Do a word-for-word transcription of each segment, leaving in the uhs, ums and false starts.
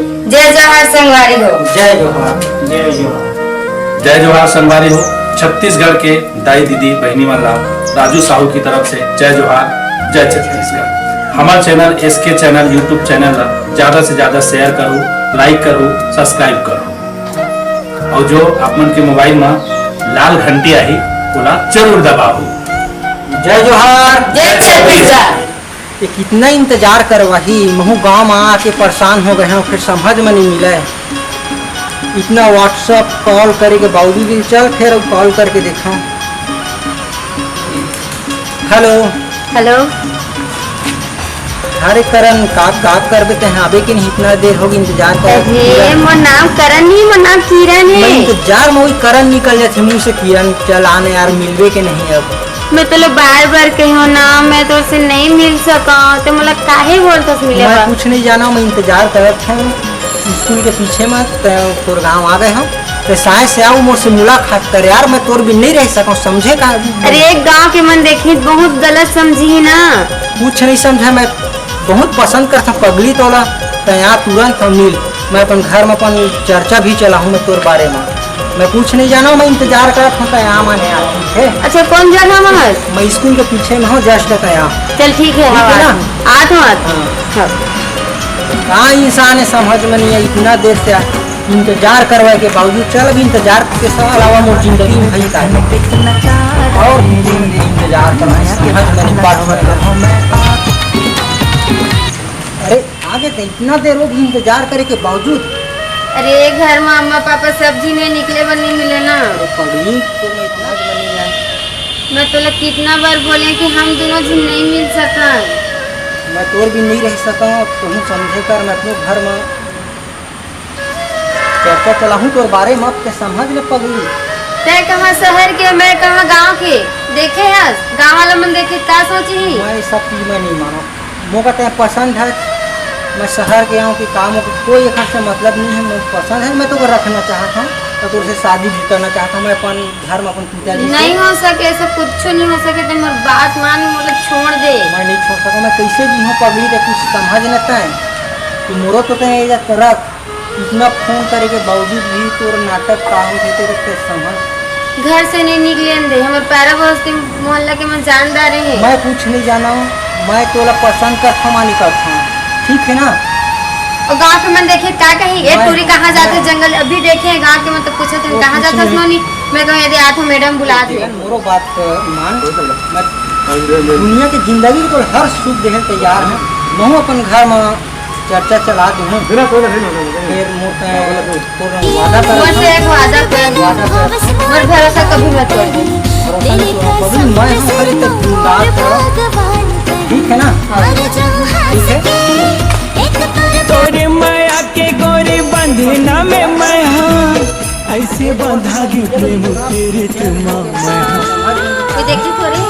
जय जोहार संगवारी हो। जय जोहार। जय जोहार। जय जोहार संगवारी हो। छत्तीसगढ़ के दाई दीदी बहिनी मन ला राजू साहू की तरफ से जय जोहार, जय छत्तीसगढ़। हमार चैनल एस के चैनल YouTube चैनल ला ज्यादा से ज्यादा share करो, like करो, subscribe करो। अउ जो आप मन के मोबाइल मा लाल घंटी आही, ओला जरूर दबाओ। जय जोहार। जय छत्तीसगढ़। ये कितना इंतजार करवाही, महू गांव मा आके परेशान हो गए हंव, फिर समझ में नहीं मिले। इतना WhatsApp call करे के बावजूद भी, चल फिर अब call करके देखा। Hello। Hello। अरे करण, का, का करबे ते, आबे के नहीं, इतना देर होगे इंतजार करत। अरे, मोर नाम करण नहीं, मोर नाम किरण हे। मैं इंतजार में वही करण निकल जाथे मुंह से, किरण चल आने यार, मिलबे के नहीं अब। मैं तोला बार-बार कहियो ना, मैं तोर से नहीं मिल सकंव, ते मोला काहे बोलथस मिले मैं बर? कुछ नहीं जानंव, मैं इंतजार करत हंव स्कूल के पीछे में, ते तोर गांव आ गए हंव, ते साय से आऊ मोर से मुलाकात कर यार, मैं तोर बिन नहीं रह सकंव, समझे का? अरे, गांव के मन देखही त बहुत गलत समझही ना। कुछ नहीं समझे, मैं बहुत पसंद करथंव पगली तोला, ते आ तुरंत हम मिल, मैं अपन घर में अपन चर्चा भी चलाहूं मैं तोर बारे में। मैं कुछ नहीं जानंव, मैं इंतजार करत हंव, ते आ माने आ, ठीक है? अच्छा, कौन जगह में हस? मैं स्कूल के पीछे में हंव, just ते आ। चल ठीक है, ठीक है ना? आत हंव, आत हंव। हाँ। हाँ। का इंसान हे, समझ में नहीं आय, इतना देर से इंतजार करवाए के बावजूद। चल, अब इंतजार के अलावा मोर जिंदगी में भाई का है? और इंतजार करवाए, समझ में नहीं, बात में नहीं। अरे, आगे तो इतना देर होगे इंतजार करे के बावजूद। अरे, घर में अम्मा पापा सब झिन हे, निकले बर नहीं मिले ना। अरे, पगली, तो मैं इतना नहीं आय। मैं तोला कितना बार बोले कि हम दोनों झिन नहीं मिल सकन। मैं तोर बिन नहीं रह सकंव, तहूं समझे कर, मैं अपने घर में चर्चा चलाहूं तोर बारे में, अब ते समझ ले पगली। तैं कहां शहर के, मैं कहां गांव के। देखे हस, गांव वाला मन देखे का सोचही? मैं ये सब चीज मैं नहीं मानंव। मोका तैं पसंद हस, मैं शहर के आंव कि का, मोका कोई एखर से मतलब नहीं है। मोर पसंद है, मैं तोके रखना चाहत हंव, तो तोर से शादी भी करना चाहत हंव। मैं अपन घर में अपन पिताजी से नहीं हो सके, ऐसा कुछ नहीं हो सके। तैं मोर बात मान, मोला छोड़ दे। मैं नहीं छोड़ सकंव, मैं कैसे जीहूं पगली, ते कुछ समझ न तैं। तू मोरो तो तैं इज्जत रख, इतना फोन करे के बावजूद भी तोर नाटक का होथे, तेरे ते समझ। घर से नहीं निकले दे, हमर पैरा बस्ती मोहल्ला के मन जानदार हे। मैं कुछ नहीं जानंव, मैं तोला पसंद करथंव, मानी करथंव, ठीक है ना? और गांव के मन देखे का कही, ए मैं टूरी कहां जाथे मैं जंगल, अभी देखे गांव के मन तो पूछे तुम वो कहां कुछ जाथस नहीं। नोनी, मैं कहूं यदि आथो मैडम बुला दे। मोरो बात मान, मैं दुनिया के जिंदगी के तोर हर सुख देहे तैयार हंव, महूं अपन घर में चर्चा चला दूं। बिना कोई नहीं, नहीं, नहीं, नहीं। फिर मोर तैं, तोर वादा कर। मोर से एक वादा कर। वादा कर। मोर भरोसा कभी मत तोड़। भरोसा नहीं तोड़ो, कभी मैं हूं खाली तक जिंदा कर। ठीक है ना? हाँ। ठीक है? तोरे माया के गोरी बंधना में मैं हंव, ऐसे बंधा गे प्रेम तेरे तुम मैं हंव। ये देखी थोड़ी।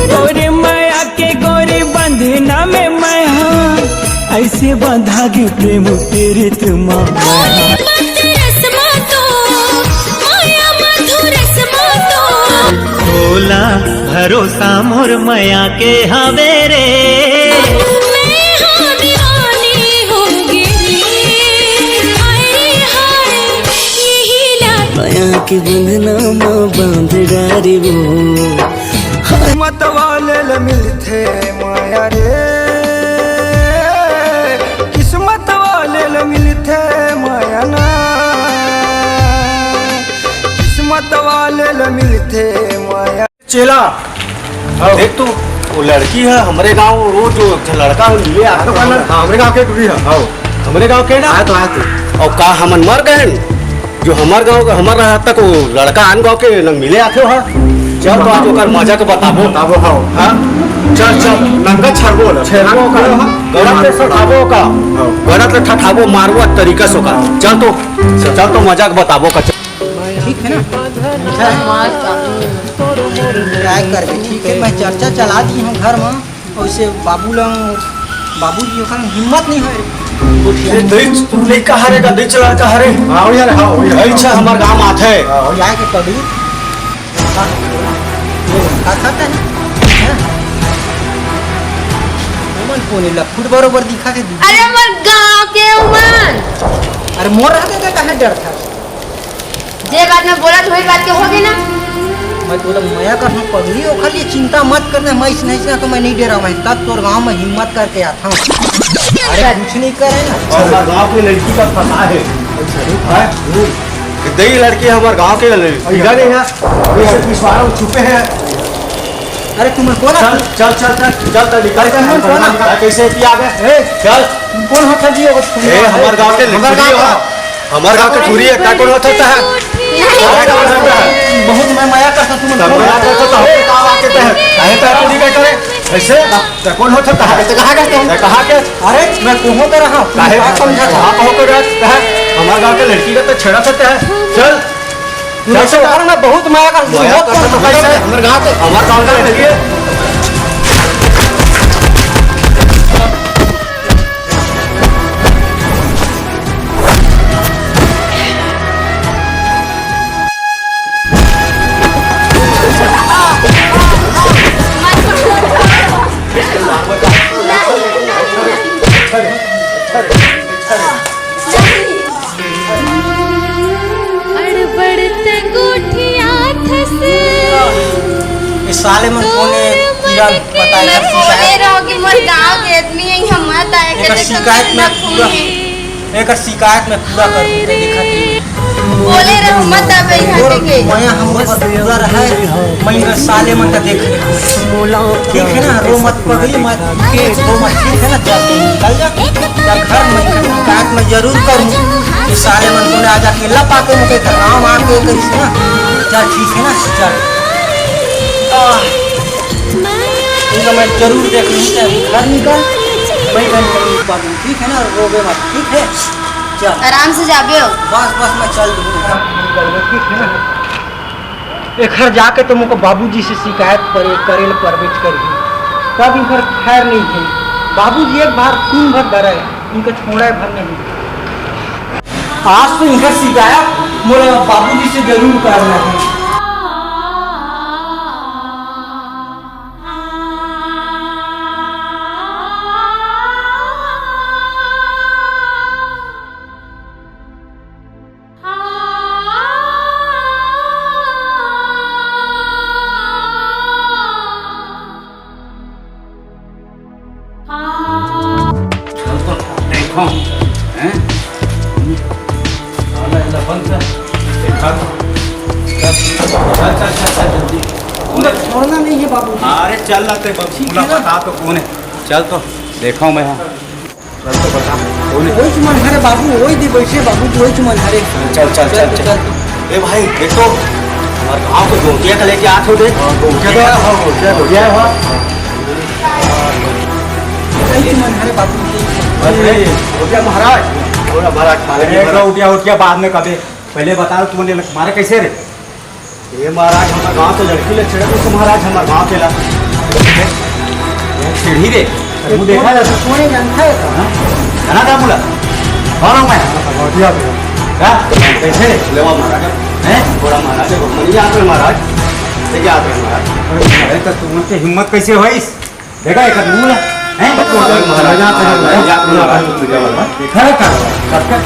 तोरे माया के गोरी बंधना में मैं हंव, ऐसे बंधा गे प्रेम पीरित मा मैं हंव। तोला भरोसा मोर मया के हवे रे। मया के बंधना म बांध डारी वो। किस्मत वाले ल मिलथे माया रे, किस्मत वाले ल मिलथे माया ना, किस्मत वाले ल मिलथे माया। चेला, हाँ। देख तू, वो लड़की है हमरे गांव, वो जो लड़का है मिले आथे। हाँ, हमरे गांव के टूरी है। हाँ। हमरे गांव के ना? हाँ, तो हाँ, तो। और का हमन मर गए? जो हमर गांव, हमर रहत तक वो लड़का आन गांव के न मिले आथे हा। चल तो आज ओकर मजा के बताबो। बताबो, हाँ। हाँ? चल, चल, नंगा छेड़बो ओला। छेड़बो ओकर। गरत ले सटाबो का। हाँ। गरत ले ठठाबो, मारबो तरीका से ओकर। चल तो, चल तो मजा के बताबो का। ठीक है ना? अच्छा है। काय करबे, ठीक है, मैं चर्चा चला दी हूँ घर में। वैसे बाबू लंग, बाबूजी ओकर हिम्मत नहीं है। अरे दई, तू लइका हरे का, दई चला का हरे? हाँ, हो यार, हाँ, हो यार। अच्छा, हमार गाँव आथे। हाँ, हो यार। क्या के कभी? हाँ, का खाता है? हैं? उमन कोने ला फुट बरोबर दिखा के दी। अरे हमर गाँव के उमन। अरे मोर रहते तो कहाँ डर था? जे बात में बोला तो वही बात के हो गई ना। मैं तोला मया करहूँ पगली, ओखर लिए चिंता मत करना। मैं इसने इसने तो मैं नहीं डरा, मैं तब तोर गाँव में हिम्मत करके आता हूँ। अरे कुछ नहीं करे ना। और हमारे गाँव के लड़की का पता है। अच्छा, हाँ? दई लड़की हमारे गाँव के लड़की। इधर ही है। अभी से पिछवाड़ा छुपे हैं। अरे तुम कौन है? चल, चल, चल, चल, चल, चल, निकल, चल, तुम कौन है? निकल, कैसे पिया गए? ए, चल। तुम कौन हो जी? ए, हमारे गाँव के हमारे लड़की गाँव हो। का। हमारे गाँव के पूरी है, क्या कौन होता है? नहीं। बहुत मैं मया करता तुम तब कौन मया हो? करता तो हम काम आके तहत। काहे पे पूरी का करे? ऐसे? तो कौन होता है? तो कहाँ गए तुम? तो कहाँ के? अरे मैं कहाँ का रहा? काहे? कहाँ समझा था? कहाँ कहो कर रहा है? हमारे गाँव के लड़की का तो छेड़ा सकता है। चल। तू ऐसे कर ना, बहुत मया कर, मया बहुत कर, कर, हमारे गाँव के, हमारे गाँव के लिए। अड़बड़ ते गोठियाथस। ये साले मन कोने कीड़ा बताए कर बोले रहो कि मोर गांव के आदमी है, हम मत आए के एकर देखो शिकायत में कितना पूरा, खून है। एकर शिकायत में पूरा कर दूंगा, देखा तू। बोले रहो मत आवे यहाँ और देखे। मया हम बस पूरा रहा है, मैं इधर साले मन का देख ले। ठीक है ना, रो मत पगली मत, के रो मत, ठीक है ना, जा तू निकल जा। जा घर में शिकायत मैं जरूर करूँ। ये साले मन को आज अकेला पाके मुझे घर आम आके करिस ना। चल ठीक है ना, चल। आह, ठीक है, मैं जरूर देख लूँ, चल घर निकल, मैं घर निकल पा दूँ, ठीक है ना, रोबे मत, ठीक है, चल। आराम से जाबे हो। बस बस मैं चल दूँ, ठीक है ना। एखर जाके तो मोको बाबूजी से शिकायत करे, करेल परबेच करही। तब इनकर खैर नहीं है। बाबूजी एक बार खून भर डरे, इनका छोड़ा भर नहीं। आज तो इनकर शिकायत मोला बाबूजी से जरूर करना है। चल तो देखो, हैं? साला इतना बंद कर, देखा तो। चल, चल, चल, चल, चल, जल्दी। उन्हें छोड़ना नहीं है बाबू। अरे चल ना ते बाबू, ठीक है ना? बता तो कौन है? चल तो देखो मैं, हाँ। चल तो बता, कौन है? वही मन हरे बाबू, वही दे बैठे बाबू, वही मन हरे। चल, चल, चल, चल। ए भाई, देख तो, हमारे गाँव के गोटिया का लेके आत हो दे। हाँ, गोटिया का, हाँ, गोटिया, गोटिया है, हाँ। वही मन हरे बाबू। अरे, गोटिया महाराज। बोला महाराज, अरे, गोटिया, गोटिया बाद में कभी, पहले बता, तूने मारे कैसे रे? ये महाराज, हमारे गांव के लड़की ले छेड़े तो महाराज, हमारे गांव के ला। ये सीढ़ी रे, अरे मुंह देखा जा। कौन है, जानता है? हाँ? जाना था बोला। कौन हूँ मैं? बढ़िया भैया। क्या? कैसे? लेवा महाराज। हैं? बड़ा महाराज है, भगवान, यहाँ पे महाराज। ये क्या आता है महाराज? अरे तो तुमसे हिम्मत कैसे हुई? देखा एक आदमी बोला, हैं? महाराज, महाराज, महाराज, महाराज। खड़ा कर, खड़ा कर।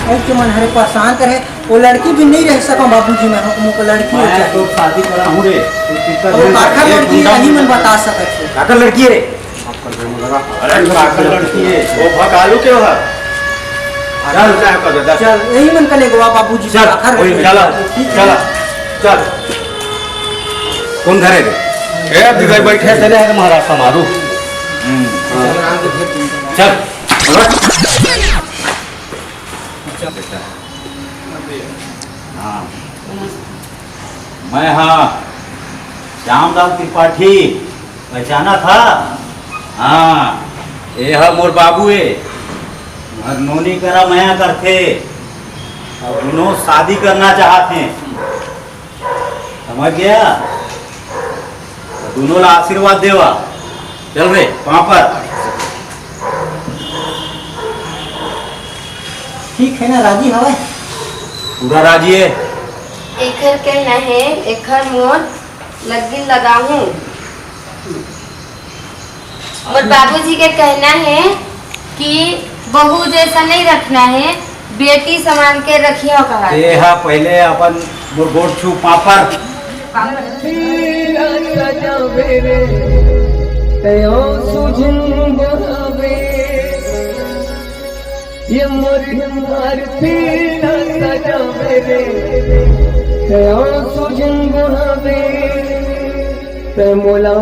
ऐसे मन हरे परेशान करे, वो लड़की भी नहीं रह सका बाबूजी में, हम को लड़की हो मैं चाहे। तो शादी करा हूँ रे। वो काकर लड़की है, यही मन बता सकत है। काकर लड़की है रे? अरे काकर लड़की है। वो भकालू के वहाँ। चल, चल, चल, यही मन कले गोवा बाबूजी चल, काकर लड़की। चला, ठीक है। चला, चल। कौन घर है रे? ए, अभी भाई बैठे चले हैं महाराज समारू। हम्म। चल। हाँ। मैं हाँ, श्यामलाल त्रिपाठी, पहचाना था? हाँ, ये है मोर बाबू है। हर नोनी करा मया करथे, अउ दुनों शादी करना चाहत हे। समझ गया? तो दुनों ला आशीर्वाद देवा। चल रे, पाँव पर। ठीक है ना, राजी हवय? पूरा राजी है। एखर कहना है, एखर मोर लग्गिन लगाहूँ। मोर बाबूजी के कहना है कि बहू जैसा नहीं रखना है, बेटी समान के रखियो कहा। ए हा पहले अपन मोर गोड़ छू पाँव पर। ये मोर आरती ना सजावे रे, ते आंसू जिन बहावे, ते मोला